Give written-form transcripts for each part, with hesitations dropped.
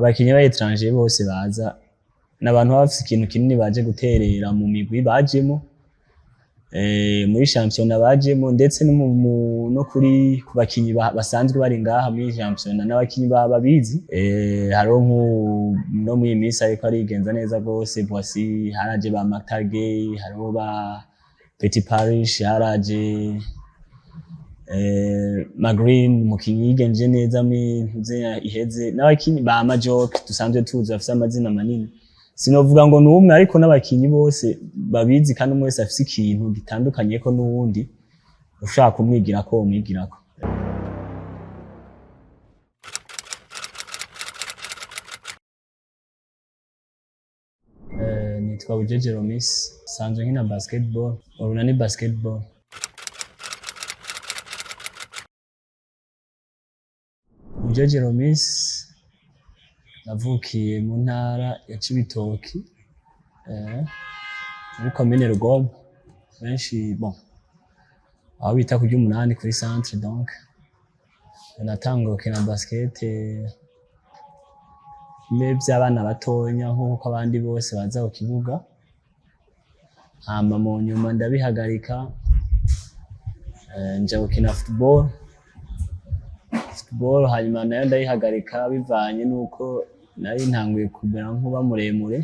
Abakinyi ba étranger bose baza n'abantu baba bafise ikintu kinini baje guterera mu migwi bajemo, muri shampiyona bajemo, ndetse no no kuri ku bakinyi basanzwe bari ngaha muri shampiyona n'abakinyi babizi. Hariho no muri iyi minsi ariko arigenza neza gose Boissy, haraje ba Matage, hariho ba Petit Parish, haraje Magreen, umukinyi yigenje neza muri ntuze iheze, n'abakinyi ba Majok dusanzwe tuzi bafise amazina manini. Sinovuga ngo numwe, ariko n'abakinyi bose babizi, kandi umwe wese afise ikintu gitandukanye ko n'uwundi ushaka kumwigirako womwigirako. Nitwa Bujeje Romis, sanzwe nkina basketball, Urunani basketball. Bujeje Romis, navukiye mu ntara ya Cibitoki, muri komine Rugombo, benshi bon aho bita ku ry'umunani kuri centre. Donc natanguye gukina basket bimwe vy'abana batonya nk'uko abandi bose baza ku kibuga, hama mu nyuma ndabihagarika, nja gukina football, hanyuma nayo ndayihagarika bivanye nuko nari ntanguye kumera nk'uba muremure,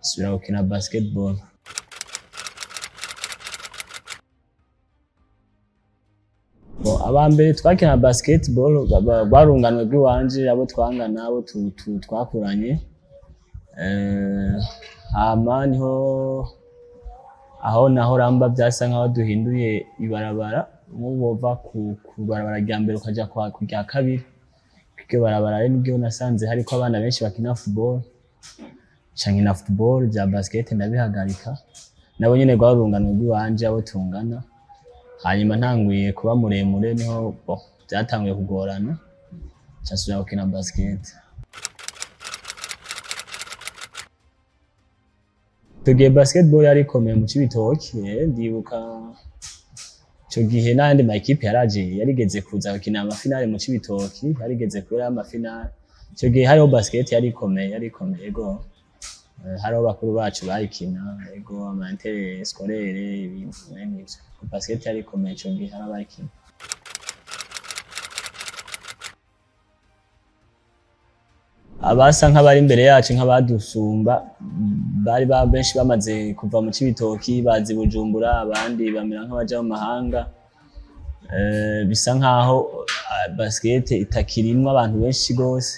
nsubira gukina basketball. Bon, aba mbere twakina basketball barunganwe rw'iwanje, abo twangana, abo twakuranye, hama niho aho naho ramba vyasa nkaho duhinduye ibarabara, nk'ubu wova ku barabara rya mbere ukaja ku rya kabiri. Iryo barabara rero niryo nasanze hariko abana benshi bakina football, nca nkina football, vya basket ndabihagarika. Nabo nyene rwari urunganwe rw'iwanje, abo tungana. Hanyuma ntanguye kuba muremure niho bon vyatanguye kugorana, nca nsubira gukina basket. Ico gihe basketball yari ikomeye mu Cibitoki, ndibuka ico gihe n'ayandi ma équipe yaraje, yarigeze kuza gukina ama finale mu Cibitoki, yarigeze kuberayo ama finale. Ico gihe hariho basket yari ikomeye, yari ikomeye, ego. Hariho bakuru bacu bayikina, ego, ama interscolaire, ibintu mwene ivyo. Basket yari ikomeye ico gihe, hari abayikina. Abasa nk'abari imbere yacu, nk'abadusumba, bari ba benshi bamaze kuva mu Cibitoki baza i Bujumbura, abandi bamera nk'abaja mu mahanga. Bisa nkaho basket itakirimwo abantu benshi gose,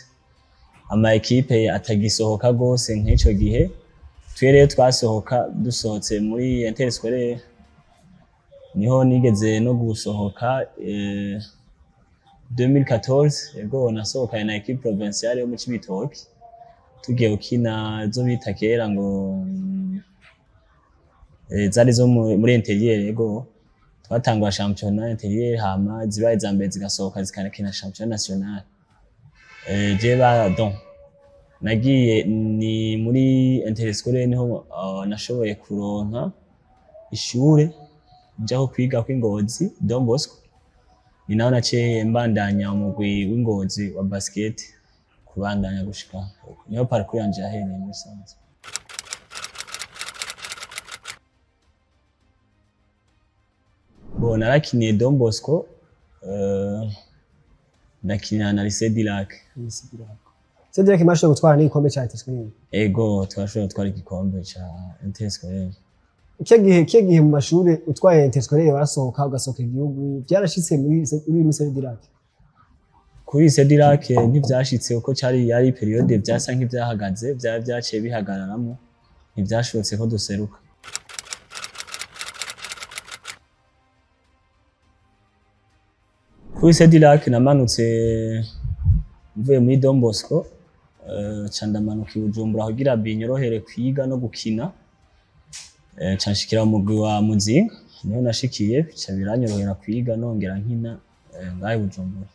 ama équipe atagisohoka gose nk'ico gihe. Twe rero twasohoka dusohotse muri interscolaire, niho nigeze no gusohoka, 2014, ego, nasohokanye na équipe provinciale yo mu Cibitoki, tugiye gukina zo bita kera ngo zari zo muri intérieur. Ego, twatangura championnat intérieur, hama zibaye iza mbere zigasohoka zikanakina championnat national. Je ba donc nagiye ni muri interscolaire, niho nashoboye kuronka ishure njaho kwiga kw'Ingozi Don Bosco, ni naho naciye mbandanya umugwi w'Ingozi wa basket kubandanya gushika niho parcours yanje yahereye muri sanzwe. Bon, narakiniye Don Bosco, ndakinira na Lycée du Lac. Cedric, mwashoboye gutwara n'igikombe ca Interscolaire? Ego, twashoboye gutwara igikombe ca interscolaire. Kiya gihe mu mashure utwaye Interscolaire warasohoka, ugasohoka igihugu, byarashitse muri Lycée du Lac? Kuri Lycée du Lac ntivyashitse, kuko cari yari période vyasa nk'ivyahagaze, vyari vyaciye bihagararamwo, ntivyashobotse ko duseruka. Kuri Lycée du Lac namanutse mvuye muri Don Bosco, ca ndamanuka i Bujumbura kugira binyorohere kwiga no gukina, ca nshikira mu mugwi wa Muzinga, niho nashikiye, bica biranyorohera kwiga nongera nkina, ngaha i Bujumbura.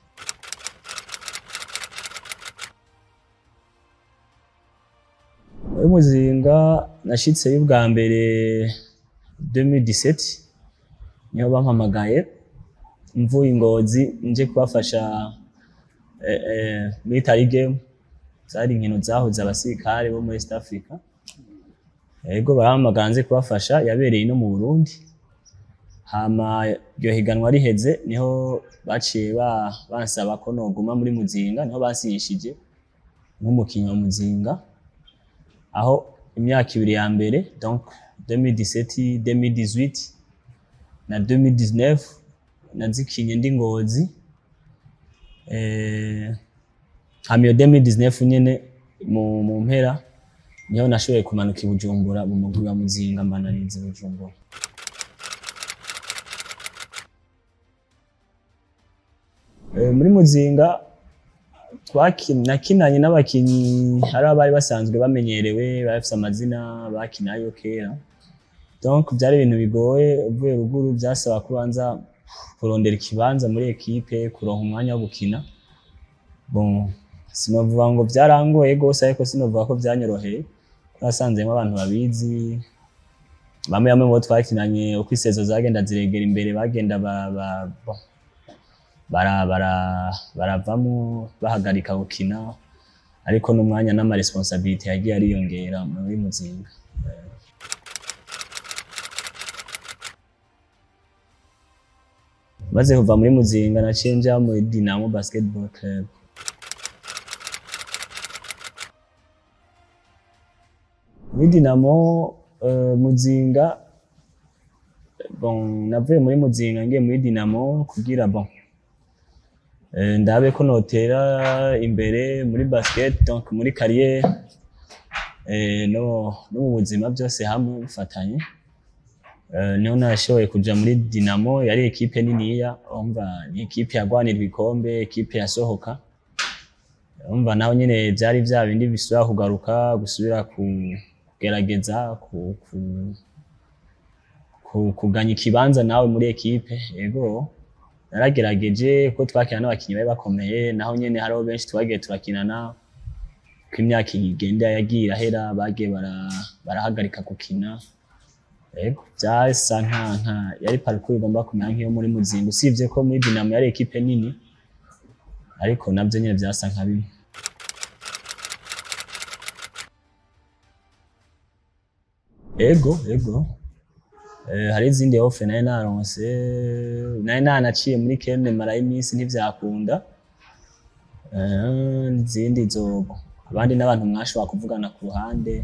Muri Muzinga nashitseyo ubwa mbere 2017, niho bampamagaye mvuye i Ngozi nje kubafasha, muri Tari Game. Zari inkino zahuza abasirikare bo muri East Africa. Ego, barampamagara nze kubafasha, yabereye no mu Burundi. Hama iryo higanwa riheze niho baciye bansaba ko noguma muri Muzinga, niho bansinyishije nk'umukinyi wa Muzinga, aho imyaka 2 ya mbere, donc 2017, 2018 na 2019, nazikinye ndi Ngozi. Hama iyo 2019 nyene mu mpera niho nashoboye kumanuka i Bujumbura mu mugwi wa Muzinga, mbananiza i Bujumbura. Muri Muzinga nakinanye n'abakinyi hari abari basanzwe bamenyerewe, bafise amazina, bakinayo kera. Donc byari ibintu bigoye, uvuye ruguru byasaba kubanza kurondera ikibanza muri équipe, kuronka umwanya wo gukina. Bon, sinovuga ngo byarangoye gose, ariko sinovuga ko byanyoroheye. Twasanzemo abantu babizi, bamwe bamwe mu bo twakinanye, uko i saison zagenda ziregera imbere bagenda bon, bara bara baravamo, bahagarika gukina, ariko n'umwanya n'ama responsabilité yagiye ariyongera muri Muzinga. Maze kuva muri Muzinga naciye nja muri Dynamo Basketball Club. Muri Dynamo, Muzinga, bon, navuye muri Muzinga ngiye muri Dynamo kugira, bon, ndabe ko notera imbere muri basket, donc muri carrière, no mu buzima, byose hamwe bifatanye. Niho nashoboye kuja muri Dynamo, yari équipe niniya, umva ni équipe yagwanira ibikombe, équipe yasohoka. Umva naho nyene vyari vya bindi bisubira kugaruka, gusubira kugerageza kuganya ikibanza nawe muri équipe. Ego, naragerageje ko twakina n'abakinyi bari bakomeye, naho nyene hariho benshi twagiye turakinana, ko imyaka igenda yagiye irahera bagiye barahagarika gukina. Ego, vyasa nka yari parcours igomba kumera nk'iyo muri Muzinga, usivye ko muri Dynamo yari équipe nini, ariko navyo nyene vyasa nka bimwe. Ego. Hari izindi offre nari naronse, nari nanaciye muri Kerne marayo iminsi ntivyakunda. Izindi zobo abandi n'abantu mwashobora kuvugana ku ruhande,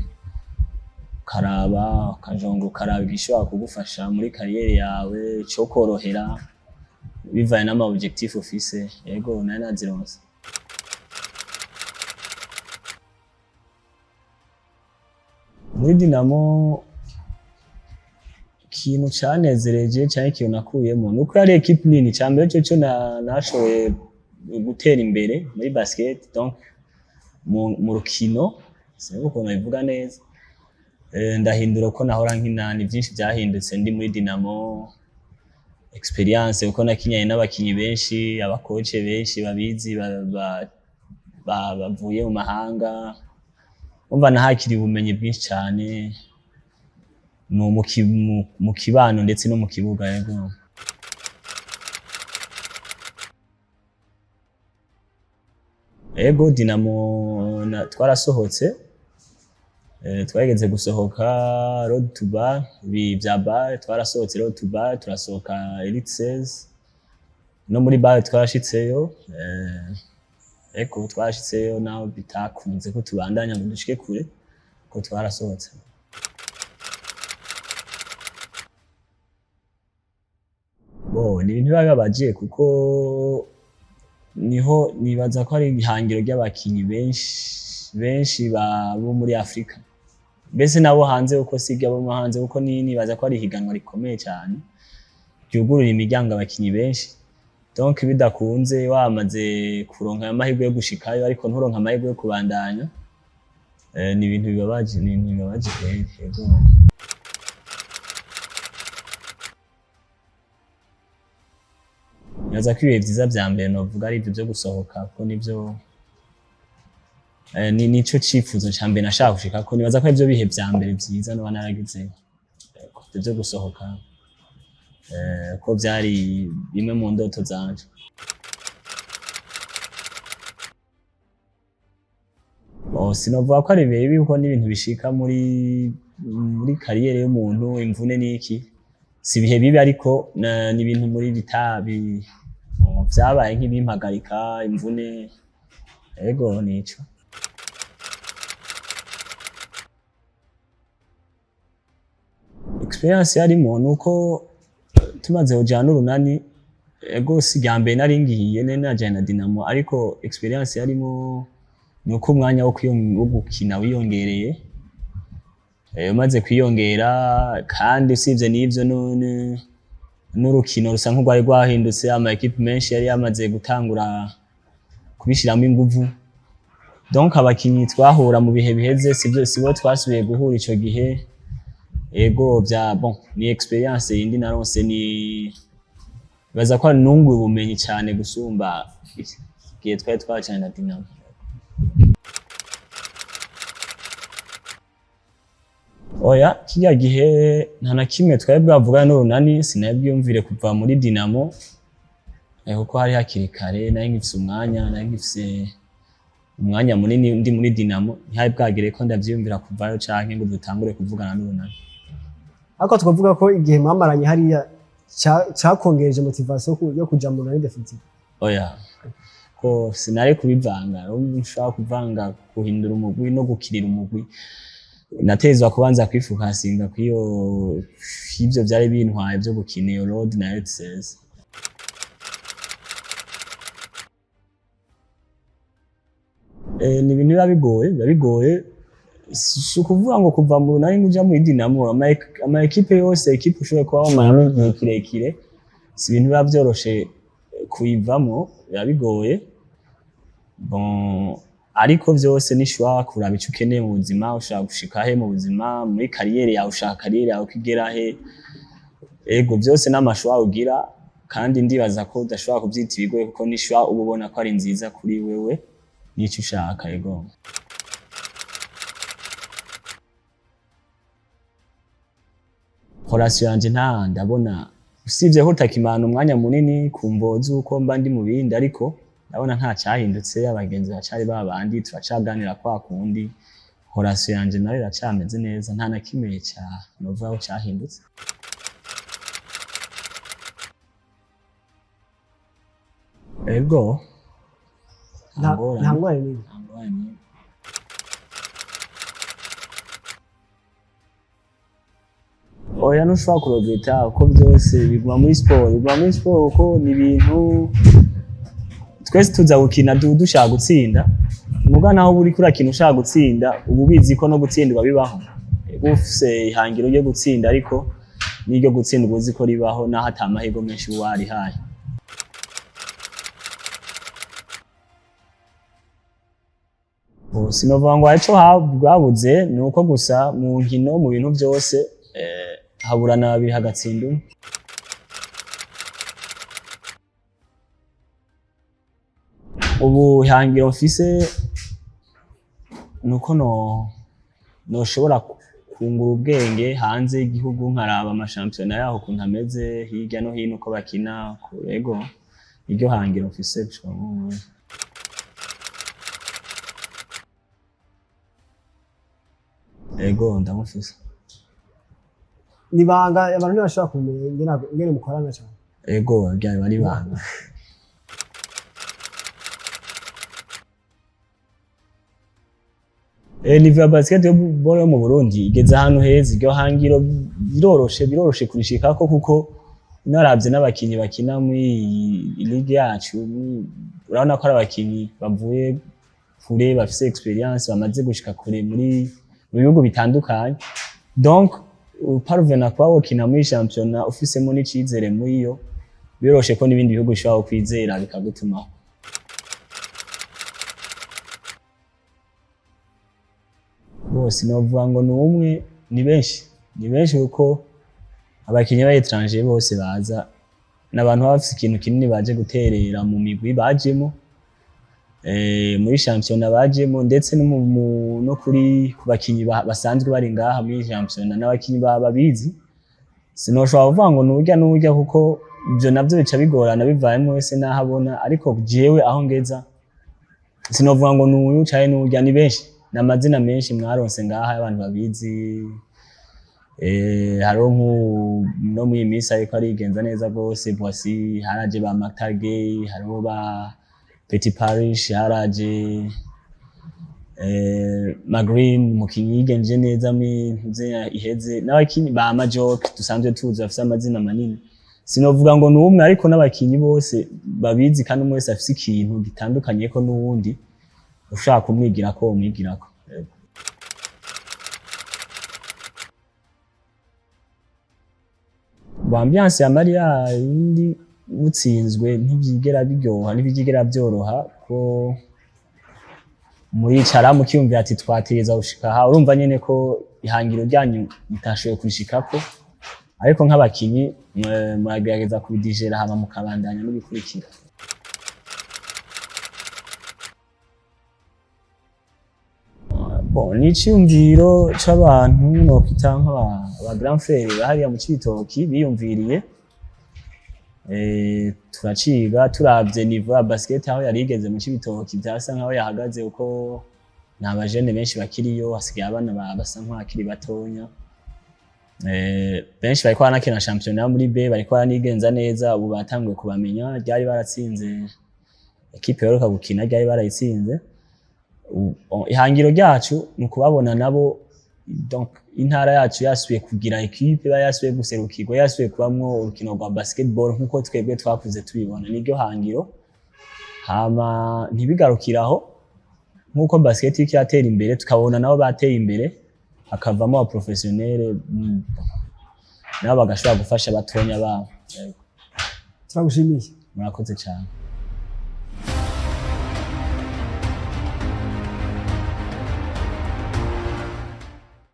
ukaraba ukajonga, ukaraba igishobora kugufasha muri carrière yawe, co korohera bivanye n'ama objectif ufise. Ego, nari nazironse. Muri Dynamo ikintu canezereje canke ikintu nakuyemo nuko yari équipe nini. Ca mbere coco nashoboye gutera imbere muri basket, donc mu rukino, sinzi ukuntu bivuga neza. Ndahindura uko nahora nkina, ni vyinshi vyahindutse ndi muri Dynamo, experience, kuko nakinyanye n'abakinyi benshi, aba coach benshi babizi, bavuye mu mahanga. Umva nahakiriye ubumenyi bwinshi cane mu kibano ndetse no mu kibuga. Yego. Ego, Dynamo twarasohotse, twageze gusohoka Road to BAL, ibi vya BAL, twarasohotse Road to BAL, turasohoka Elite 16, no muri BAL twarashitseyo. Ego, twarashitseyo naho bitakunze ko tubandanya ngo dushike kure, ko twarasohotse. Bo ni ibintu biba bibabaje, kuko niho nibaza ko ari ihangiro ry'abakinyi benshi benshi bo muri Afrika, mbese nabo hanze, kuko sibyo abo hanze, kuko nibaza ko ari ihiganwa rikomeye cyane ryugurura imiryango abakinyi benshi. Donc bidakunze, wamaze kuronka amahirwe yo gushikayo ariko nturonke amahirwe yo kubandanya, ni ibintu bibabaje, ni ibintu bibabaje kweri. Yego. Nibaza ko ibihe vyiza vya mbere novuga ari ivyo vyo gusohoka, kuko nivyo nico cifuzo ca mbere nashaka gushikako. Nibaza ko arivyo bihe vya mbere vyiza noba naragizeho. Ego, ivyo vyo gusohoka, ko vyari bimwe mu ndoto zanje. Bon, sinovuga ko ari bibi kuko n'ibintu bishika muri carrière y'umuntu, imvune n'iki, si ibihe bibi, ariko ni ibintu muri bitabi vyabaye nk'ibimpagarika imvune, ego nico. Experience yarimo nuko tumaze kujana n'Urunani, ego si irya mbere nari ngiye, nari najanye na Dinamo, ariko experience yarimo nuko umwanya wo gukina wiyongereye. Umaze kwiyongera kandi usibye n'ivyo, n'urukino rusa nk'urwari rwahindutse, ama équipe menshi yari yamaze gutangura kubishiramwo inguvu, donc abakinyi twahura mu bihe biheze sivyo sibo twasubiye guhura ico gihe. Ego vya bon, ni experience yindi naronse, ni baza ko nunguye ubumenyi cyane gusumba igihe twari twacanye na Dinamo. Oya, kirya gihe nta na kimwe twari bwavugana n'Urunani, sinabwiyumvire kuva muri Dinamo, kuko hari hakiri kare, nari nkifise umwanya munini ndi muri Dinamo, ntihari bwagere ko ndavyiyumvira kuvayo canke ngo dutangure kuvugana n'Urunani. Ariko twavuga ko igihe mwamaranye hariya cakongereje motivation yo kuja mu Runani définitive? Oya, ko sinari kubivanga. Nshobora kuvanga guhindura umugwi no gukirira umugwi. Natezwa kubanza kwifokasinga kw'iyo ivyo vyari bintwaye vyo gukina iyo road na F16. Ni ibintu biba bigoye, biba bigoye. Si ukuvuga ngo kuva mu Runani ngo uja muri Dinamo, ama équipe yose, équipe ushoboye kuba wamaramo igihe kirekire, si ibintu biba vyoroshe kuyivamo, biba bigoye. Bon, ariko vyose ni choix, kuraba ico ukeneye mu buzima, ushaka gushika he mu buzima, muri carrière yawe, ushaka carrière yawe ko igera he. Ego, vyose n'ama choix ugira, kandi ndibaza ko udashobora kuvyita ibigoye kuko ni choix uba ubona ko ari nziza kuri wewe n'ico ushaka, ego. Relation yanje nta ndabona, usibye ko utakimana umwanya munini ku mvo z'uko mba ndi mu bindi, ariko ndabona nta cyahindutse, abagenzi bacari babandi, turacaganira kwa kundi, relation yanje nayo iracameze neza, nta na kimwe ca novuga ko cahindutse. Ego. Nta ngorane. Nta ngorane n'imwe. Nta ngorane n'imwe. Oya, ntushobora kuregreta kuko byose biguma muri siporo, biguma muri siporo, kuko ni ibintu twese tuza gukina dushaka gutsinda. Muga naho uba uriko urakina ushaka gutsinda, uba ubizi ko no gutsindwa bibaho. Uba ufise ihangiro ryo gutsinda, ariko n'iryo gutsindwa uzi ko ribaho, naho ata mahirwe menshi uba warihaye. Ubu sinovuga ngo hari ico bwabuze, ni uko gusa mu nkino, mu bintu byose, haburana babiri hagatsinda umwe. Ubu ihangiro mfise nuko no noshobora kungura ubwenge hanze y'igihugu, nkaraba amashampiyona yaho ukuntu ameze hirya no hino, uko bakina. Ego, iryo hangiro mfise gushika ubu. Ego, ndamufise. Ni ibanga, abantu ntibashobora kumenya ingene mukorana cyane. Ego, ryaba ari ibanga. Niveau ya basketball yo mu Burundi igeze ahantu heza. Iryo hangiro biroroshe kurishikako, kuko unaravye n'abakinyi bakina muri iyi ligue yacu, urabona ko ari abakinyi bavuye kure, bafise experience, bamaze gushika kure mu bihugu bitandukanye. Donc uparvena kuba wokina muri championnat ufisemo n'icizere muri yo, biroroshe ko n'ibindi bihugu bishobora kwizera bikagutumaho. Bose novuga ngo ni umwe, ni benshi, ni benshi, kuko abakinyi ba étranger bose baza n'abantu baba bafise ikintu kinini baje guterera mu migwi bajemo, muri championnat bajemo, ndetse no kuri ku bakinyi basanzwe bari ngaha muri championnat, n'abakinyi babizi. Sinoshobora kuvuga ngo nurya nurya, kuko ivyo navyo bica bigorana bivanye wese n'aho abona, ariko jewe aho ngeza sinovuga ngo nuyu canke nurya, ni benshi. N'amazina menshi mwaronse ngaha y'abantu babizi. Hariho no muri iyi minsi ariko arigenza neza gose Boissy, haraje ba Mactargay, hariho ba Petit Parish, haraje Magreen, umukinyi yigenje neza muri iheze, n'abakinyi ba Majok dusanzwe tuzi bafise amazina manini. Sinovuga ngo ni umwe, ariko n'abakinyi bose babizi, kandi umwe wese afise ikintu gitandukanye ko n'uwundi ushaka kumwigirako womwigirako. Yego. Bon, ambiance ya Maria indi utsinzwe ntivyigera biryoha, ntivyigera vyoroha, ko muricara mukiyumvira ati twategereza gushika aha, urumva nyene ko ihangiro ryanyu mutashoboye kurishikako, ariko nk'abakinyi muragerageza kubidigera hama mukabandanya n'ibikurikira. Bon, ni iciyumviro c'abantu nokwita nk'aba ba grand frère hariya mu Cibitoki biyumviriye, turaciga, turavye niveau ya basket aho yari igeze mu Cibitoki, vyasa nkaho yahagaze kuko nta bajene benshi bakiriyo, hasigaye abana basa nk'abakiri batonya. Benshi bariko baranakina shampiyona muri B, bariko baranigenza neza, ubu batanguye kubamenya, ryari baratsinze équipe yoheruka gukina, ryari barayitsinze. Ihangiro ryacu ni ukubabona nabo, donc intara yacu yasubiye kugira équipe, iba yasubiye guserukirwa, yasubiye kubamwo urukino rwa basketball nkuko twebwe twakuze tubibona, niryo hangiro. Hama ntibigarukire aho, nkuko basket iriko iratera imbere, tukabona nabo bateye imbere, hakavamo aba professionnel, nabo bagashobora gufasha batonya babo. Yego. Turagushimiye. Murakoze cyane.